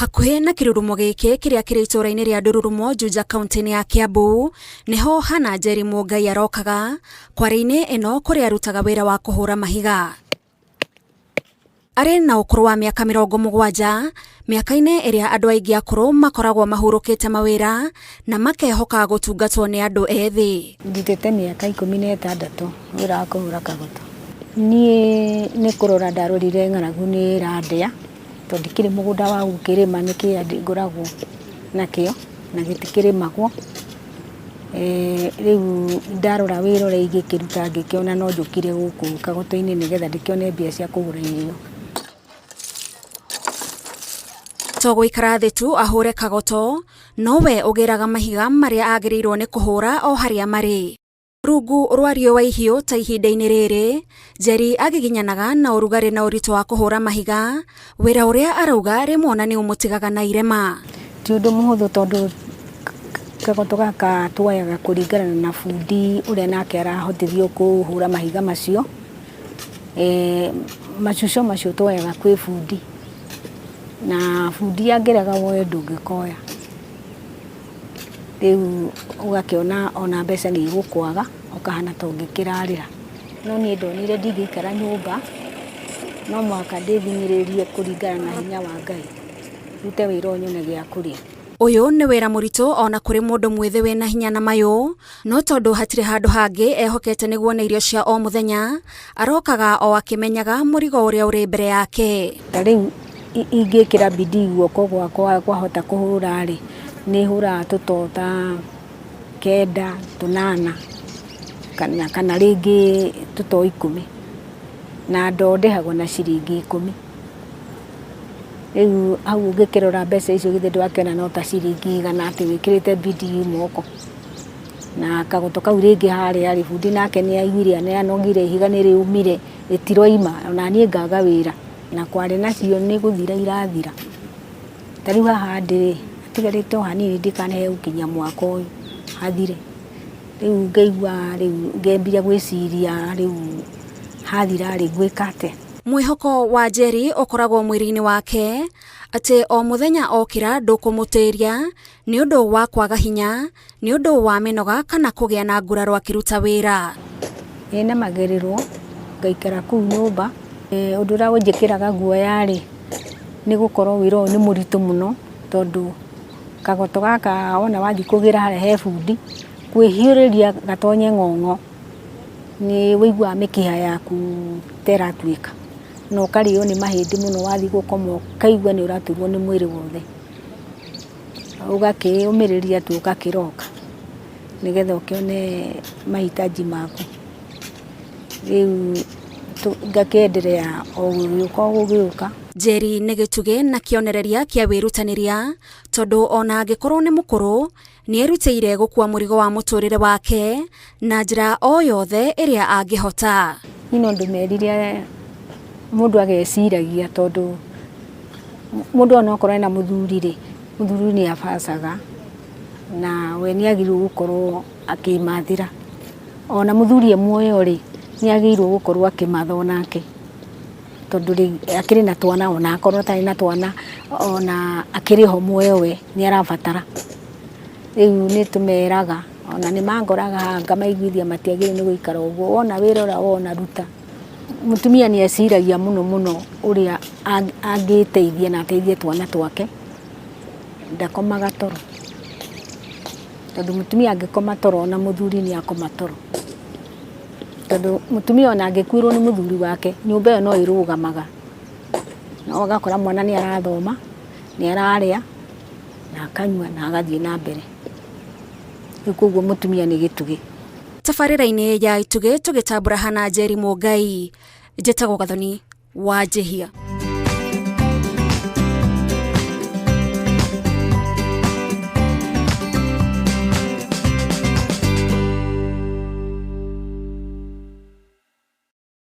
Hakuhĩ na kĩrurumo gĩkĩ kĩrĩa kĩrĩ itũũra-inĩ rĩa Ndururumo, Juja, kaunti-inĩ ya Kiambu, nĩho Hannah Njeri Mũngai arokaga kwarĩ-inĩ ĩno kũrĩa arutaga wĩra wa kũhũra mahiga. Arĩ na ũkũrũ wa mĩaka 70, mĩaka-inĩ ĩrĩa andũ aingĩ akũrũ makoragwo mahurũkĩte mawĩra na makehoka gũtungatwo nĩ andũ ethĩ. Ndutĩte mĩaka 16 wĩra wa kũhũra kagoto. Niĩ nĩ kũrora ndarorire ng'aragu nĩ ĩrandĩa tondũ ndikĩrĩ mũgũnda wa gũkĩrĩma nĩkĩ ngoragwo nakĩo na gĩtikĩrĩmagwo. Rĩu ndarora wĩra ũrĩa ingĩkĩruta ngĩkĩona no njũkire gũkũ kagoto-inĩ nĩgetha ndĩkĩone mbia cia kũgũra irio. To gũikara thĩ tu ahũre kagoto, nowe ũgĩraga mahiga marĩa agĩrĩirwo nĩ kũhũra o harĩa marĩ. Rungu rwa riũa ihiũ ta ihinda-inĩ rĩrĩ, Njeri agiginyanaga na ũrugarĩ na ũritũ wa kũhũra mahiga, wĩra ũrĩa arauga rĩmwe ona nĩ ũmũtigaga na irema. Ti ũndũ mũhũthũ tondũ kagoto gaka tuoyaga kũringana na bundi ũrĩa nake arahotithio kũhũra mahiga macio. Macuco macio tuoyaga kwĩ bundi, na bundi angĩrega woe ndũngĩkoya. Rĩu ũgakĩona ona mbeca nĩ igũkwaga ũkahana ta ũngĩkĩrarĩra. No niĩ ndonire ndingĩikara nyũmba, no mũhaka ndĩthinyĩrĩrie kũringana na hinya wa Ngai, ndute wĩra ũyũ nyone gĩa kũrĩa. Ũyũ nĩ wĩra mũritũ ona kũrĩ mũndũ mwĩthĩ wĩna hinya na mayũ, no tondũ hatirĩ handũ hangĩ ehokete nĩguo one irio cia o mũthenya, arokaga o akĩmenyaga mũrigo ũrĩa ũrĩ mbere yake. Ta rĩu ingĩkĩra bidii guoko gwakwa kwahota kũhũra rĩ, nĩ hũraga tũtoo ta 9, 8 kana rĩngĩ tũtoo 10. Na ndoo ndĩhagwo na ciringi 10. Rĩu hau ũngĩkĩrora mbeca icio githĩ ndwakĩona no ta ciringi 100 atĩ wĩkĩrĩte bidii moko. Na kagoto kau rĩngĩ harĩa rĩ, bundi nake nĩ aiguire nĩ anogire ihiga nĩ rĩũmire rĩtiroima ona niĩ ngaga wĩra. Na kwarĩ nacio nĩ gũthira irathira. Ta rĩu haha ndĩ rĩ, hatigarĩte o hanini ndikanahe gũkinyia mwaka ũyũ hathire. Rĩu ngaigua rĩu ngambia gwĩciria rĩu hathira rĩ ngwĩka atĩa. Mwĩhoko wa Njeri ũkoragwo mwĩrĩ-inĩ wake atĩ o mũthenya okĩra ndũkũmũtĩria nĩ ũndũ wa kwaga hinya, nĩ ũndũ wa mĩnoga kana kũgĩa na nguraro akĩruta wĩra. Nĩnamagĩrĩrwo ngaikara kũu nyũmba. Ũndũ ũrĩa ũnjĩkĩraga guoya rĩ, nĩ gũkorwo wĩra ũyũ nĩ mũritũ mũno tondũ kagoto gaka wona wathiĩ kũgĩra harĩa he bundi, kwĩhiũrĩria gatonye ng'ong'o nĩ ũiguaga mĩkiha yaku ta ĩratuĩka na ũkarĩo nĩ mahĩndĩ mũno wathiĩ gũkoma ũkaigua nĩ ũraturwo nĩ mwĩrĩ wothe. Ũgakĩũmĩrĩria tu ũgakĩroka nĩgetha ũkĩone mahitaji maku. Rĩu ngakĩenderea o gũgĩũka o gũgĩũka. Njeri nĩ gĩtugĩ na kĩonereria kĩa wĩrutanĩria tondũ ona angĩkorwo nĩ mũkũrũ, nĩ erutĩire gũkua mũrigo wa mũtũrĩre wake na njĩra o yothe ĩrĩa angĩhota. Niĩ no ndĩmerire mũndũ ageciragia tondũ mũndũ onokorwo ena mũthuri rĩ, mũthuri nĩ abacaga na we nĩ agĩrĩirwo gũkorwo akĩmathĩra. Ona mũthuri e muoyo rĩ, nĩ agĩrĩirwo gũkorwo akĩmatha onake tondũ rĩ, akĩrĩ na twana ona akorwo atarĩ na twana ona akĩrĩ ho muoyo we nĩ arabatara. Rĩu nĩ tũmeraga ona nĩ mangoraga haha ngamaiguithia matiagĩrĩirwo nĩ gũikara ũguo, wona wĩra ũrĩa wona ruta. Mũtumia nĩ eciragia mũno mũno ũrĩa angĩteithia na ateithie twana twake, ndakomaga toro. Tondũ mũtumia angĩkoma toro ona mũthuri nĩ akoma toro. Tondũ mũtumia ona angĩkuĩrwo nĩ mũthuri wake, nyũmba ĩyo no ĩrũgamaga. Na ũgakora mwana nĩ arathoma, nĩ ararĩa, na akanyua na agathiĩ na mbere. Rĩu koguo mũtumia nĩ gĩtugĩ. Tabarĩra-inĩ ya Itugĩ tũgĩtambũra Hannah Njeri Mũngai, njĩtagwo Gathoni wa Njĩhia.